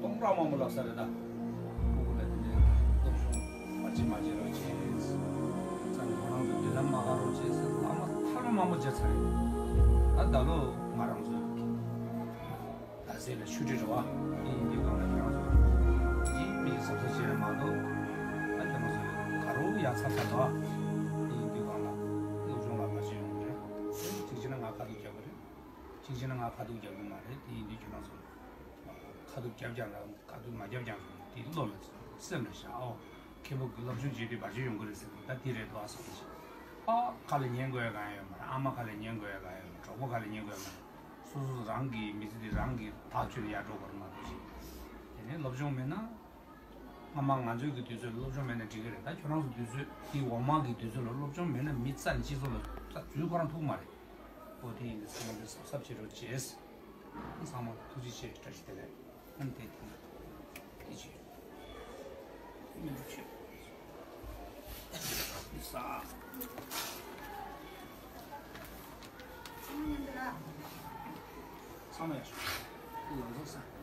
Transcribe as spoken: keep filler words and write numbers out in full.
སྟོང་ཕྲག་མང་པོ་ལབ་ས་རེད་ད། ཕྲུ་གུ་ལ་དེ་འདྲའི་སློབ་སྦྱོང་མ་བྱེད་མ་བྱེད་རོགས་བྱེད། ཙང་ཁོ་རང་ཚོ་མདུན་ལམ་མ་ཁ་རོགས་བྱེད་ཟེར་བླ་མ་ཐར་པ་མང་པོ་མཇལ་ཚར་རེད། ད་ད་ལོ་ང་རང་ཚོ་ད་ཟས་ལ་ཆུ་ཁྲི་རེད་བ། དེ་ཡིན་དུས་གང་ལ་ཁྱེད་རང་ཚོ་གིས་མི་གི་གཟབ་གཟབ་བྱས་ན་མ་གཏོགས། ད་ཁྱེད་རང་ཚོ་ག་རུ་ཡ་ཚ་ཚ་འདུག་ཨ། དེ་ཡིན་དུས་གང་ལ་སློབ་སྦྱོང་ལ་མ་བྱེད་ཡོང་གི་རེད། གཅིག་བྱས་ན་ང་ཁ་ཐུག་རྒྱག་གི་རེད། གཅིག་བྱས་ན་ང་ཁ་ཐུག་རྒྱག་གི་མ་རེད། དེ་ཡིན་དུས་ཁྱེད་རང་ཚོ་ཁ་ཐུག་རྒྱབ་རྒྱག་ན། ཁ་ཐུག་མ་རྒྱབ་ཀྱང་རུང་། དེ་བློ་ལ་སེམས་ལ་བཞག་ཨོ། མཁན་པོ་གི་སློབ་སྦྱོང་བྱེད་དུས་བར་ཆད་ཡོང་གི་རེད་ཟེར་ད་དེ་རེད་དོ་ཨ་སོགས་ཀྱི། ཨ་ཁ་ལ་ཉན་དགོས་ཡ་གང་ཡོད་མ་རེད། ཨ་མ་ཁ་ལ་ཉན་དགོས་ཡ་གང་ཡོད་མ་རེད། གྲོགས་པོ་ཁ་ལ་ཉན་དགོས་ཡ་མ་རེད། སོ་སོ་རང་གི་མི་ཚེ་དེ་རང་གི་ཐག་གཅོད་ཡར་འགྲོ་དགོས་རེད་མ་གཏོགས་ཅིག་དེ་ནས་སློབ་སྦྱོང་མེད་ན། སྔ་མ་ང་ཚོའི་གི་དུས་ཚོད་ལ་སློབ་སྦྱོང་མེད་ན་འགྲིག་གི་རེད། ད་ཁྱོད་རང་ཚོ་དུས་ཚོད་དེ་འོག་མ་གི་དུས་ཚོད་ལ་སློབ་སྦྱོང་མེད་ན་མི་རྩ་ནས་སྤྱི་ཚོགས་ལ་རྩ་འཛུལ་ཁོ་རང་ཐུག་མ་རེད། ཨོ་དེ་ཡིན་དུས་ཚང་མ་དེ་གཟབ་གཟབ་བྱེད་རོགས་བྱེད། ཚང་མ་ཐུགས་རྗེ་ཆེ། བཀྲ་ཤིས་བདེ་ལེགས། ཨ་ནི་དེ་དེ་དེ་ཆེ། མི་འདུག་ཆེ། ས། ཚང་མ་ཡག་ཤོས། ལག་འཛོག་ས།